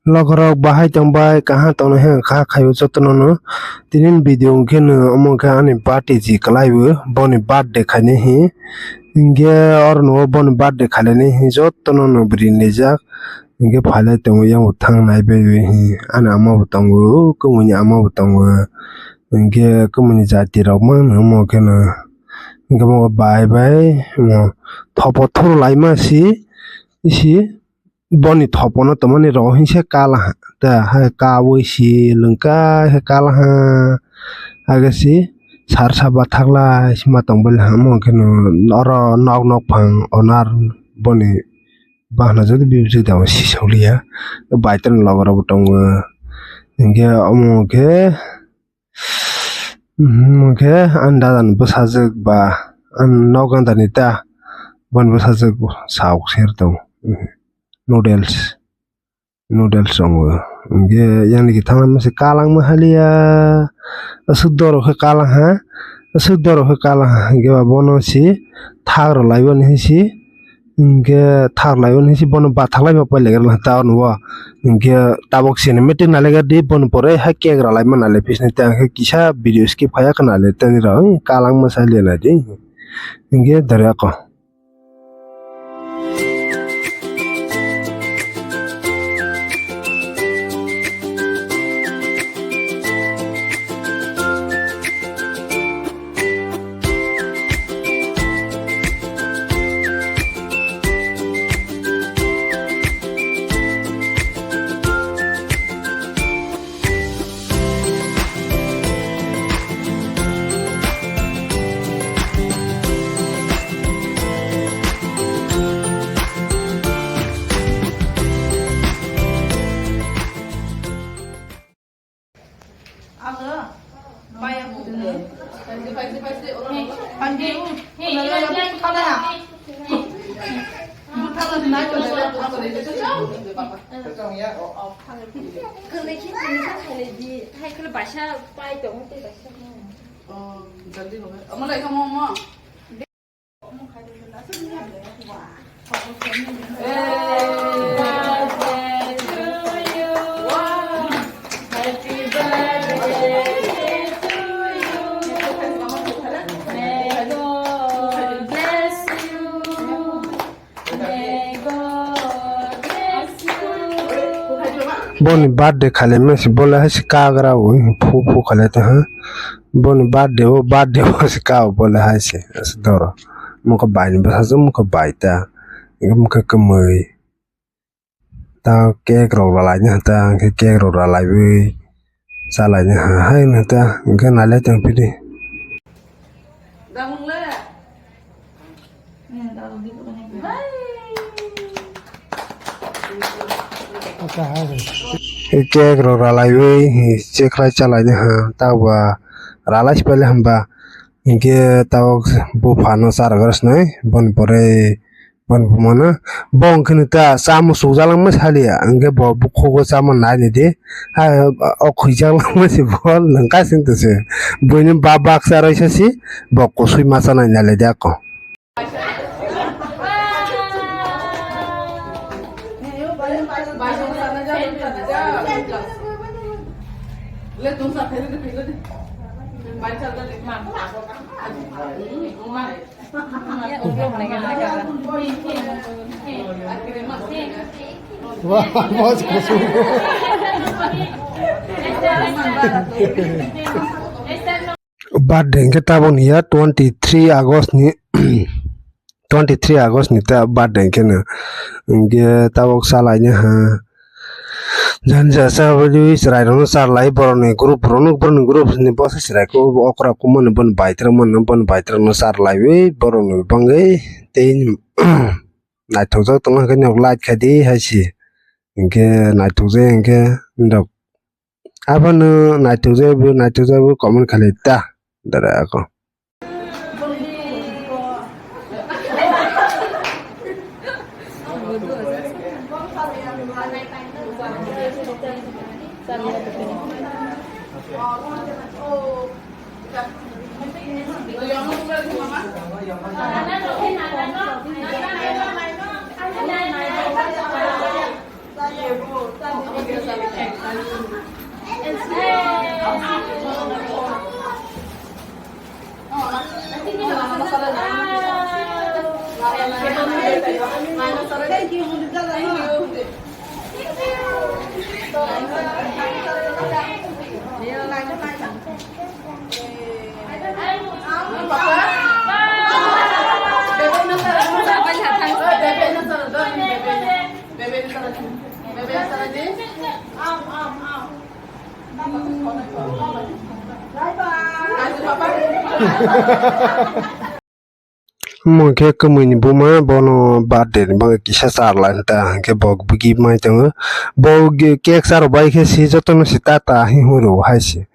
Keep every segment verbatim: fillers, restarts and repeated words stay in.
Lokorok bahai tongbai, kaham tongnaikhe wngkha khaio jotono no. Tini video hwnkhe no omo khe ani birthday ji kwlaibo, boni birthday khainai hi. Hinkhe oro no boni birthday khailainai hi jotono no bwrwi rijak. Hinkhe phailai tongo, yang bo thang naibai bai hi. Ani ama bo tongo, kumui ni ama bo tongo. Hinkhe kumui ni jati rok mano omo khe no. Hinkhe omo bai bai, omo thopo thoro laima si, isi. Boni thopono tongmani rw hinkhe kalaha, ta hai kawi si lwngkha hai kalaha, age si sarsa bathakla sima tongbaili hamo khe no oro nok nok phang onar boni bahna jodi bibijik da sisauliya baitan logorok bo tongo hinkhe omo khe. Hinkhe ani dada ni bwsajwk ba ani nok ganda ni ta boni bwsajwk saok ser tong noodles noodles tongo hinkhe yang niki thangma se kalangma haliya aswk dorok khe kalang ha aswk dorok khe kalang ha hinkhe ba bono se thak rw lai boni hinsi. Hinkhe tharlai o hinsi bono bathaklai ma pailaigra ta ono o. Hinkhe tabok cinematic nailaikha di bono pore hai cake rwlaima nailai phisni tei ang khe kisa video skip khaiya khna le tei rw kalangma saliya naidi. Hinkhe dare ako. Boni birthday khalaima se bole hai se kagra o phu phu khalai tongha. Boni birthday o birthday o se ka o bole hai se aswk doro. Mokhe bai ni bwsajwk mokhe bai ta. Mokhe kwmwi. Ta cake rok rwlaini hwnkhe ta hwnkhe cake rok rwlaiwi chalaini ha hai hwnkhe ta hwnkhe nailai tongphidi. Cake rok rwlaiwi chekhlai chalaini ha tabuk rwlai se pailai hwnba hwnkhe tabuk buphano charwgwi rwsnai boni pore. Boni bumano bo hwnkhe no ta chamo sukjalangma saliya, hwnkhe bo bukhugo chama nai nai di, ha o khwijaklangma se bo lwngkha sing tongse. Buini ba baksa raisa si bo kusui masa nai nai lai di ako. Birthday hwnkhe tabukni ya twenty three August ni, twenty three August ni ta birthday hwnkhe no. Hwnkhe tabuk chalaini ha. Jani jasa bini chwrai rokno charlai borokni group rokno borokni group ni bwsa chwrai khe okra kumani boni bai twrwk mano boni bai twrwkno charlaiwi borokni bangwi tei naithokjak tongma hwnkhe nok light khai di hai se hwnkhe naithokjak hwnkhe norok abono naithokjak bo naithokjak bo comment khailai ta dara ako. Omo khe kwmwi ni buma, bono birthday ni bagwi kisa cha rwlai ta, hinkhe bo bwgwi mai tongo. Bo ge-, cake cha rwbai khe si jotono si ta ta hinwi rwo hai se.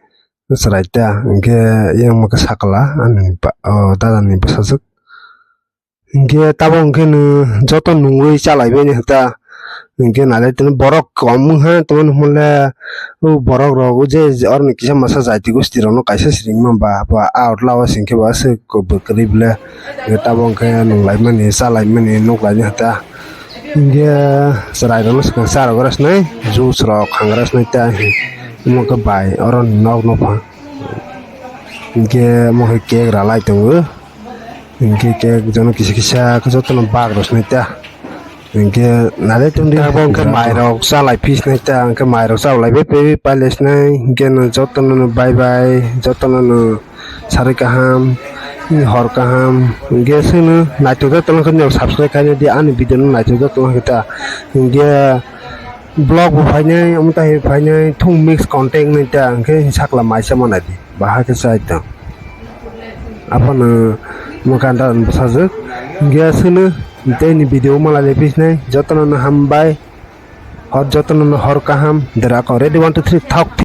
Chwrai ta, hinkhe yang omo khe sakla ani ba-, o dada ni bwsajwk. Hinkhe tabok hinkhe nwng joto nungwi cha lai bai ni ta. Hinkhe nai lai tini borok kom wngkha, tamo hwnle o borok rok o je, je oroni kisa masa jaiti gosti rok no kaisa siring ma ba, ba out lao sing khe ba aswk kwbwk kwrwi bwle. Hinkhe tabok hinkhe nung lai mani, cha lai mani, nuk lai mani ta. Hinkhe chwrai rok no swkang cha rwgra sinai, juice rok khangra sinai ta. Omo khe bai oroni nok no pha. Hinkhe omo khe cake ralai tongo. Hinkhe cake jono kisa kisa khe jotono bak rw sinai ta. Hinkhe nai lai tongdi. Abo hinkhe mai rok cha lai phi sinai ta, hinkhe mai rok cha lai bai pai pai lai sinai. Hinkhe no jotono no bye bye, jotono no sarwi kaham, hor kaham. Hinkhe chwngno naithok jak tongkha nw subscribe khaina di ani video no naithok jak tongkha ta. Hinkhe vlog bo phainai, omo tai phainai, thung mix content nai ta, hinkhe sakla maisa manai di. Bahai khe chai tong. Aphano mwkang da bwsajwk. Hinkhe aswkno tei ni video malai lephisnai. Jotono no hambai. Hor jotono no hor kaham. Dera ko ready, one, two, three, thok.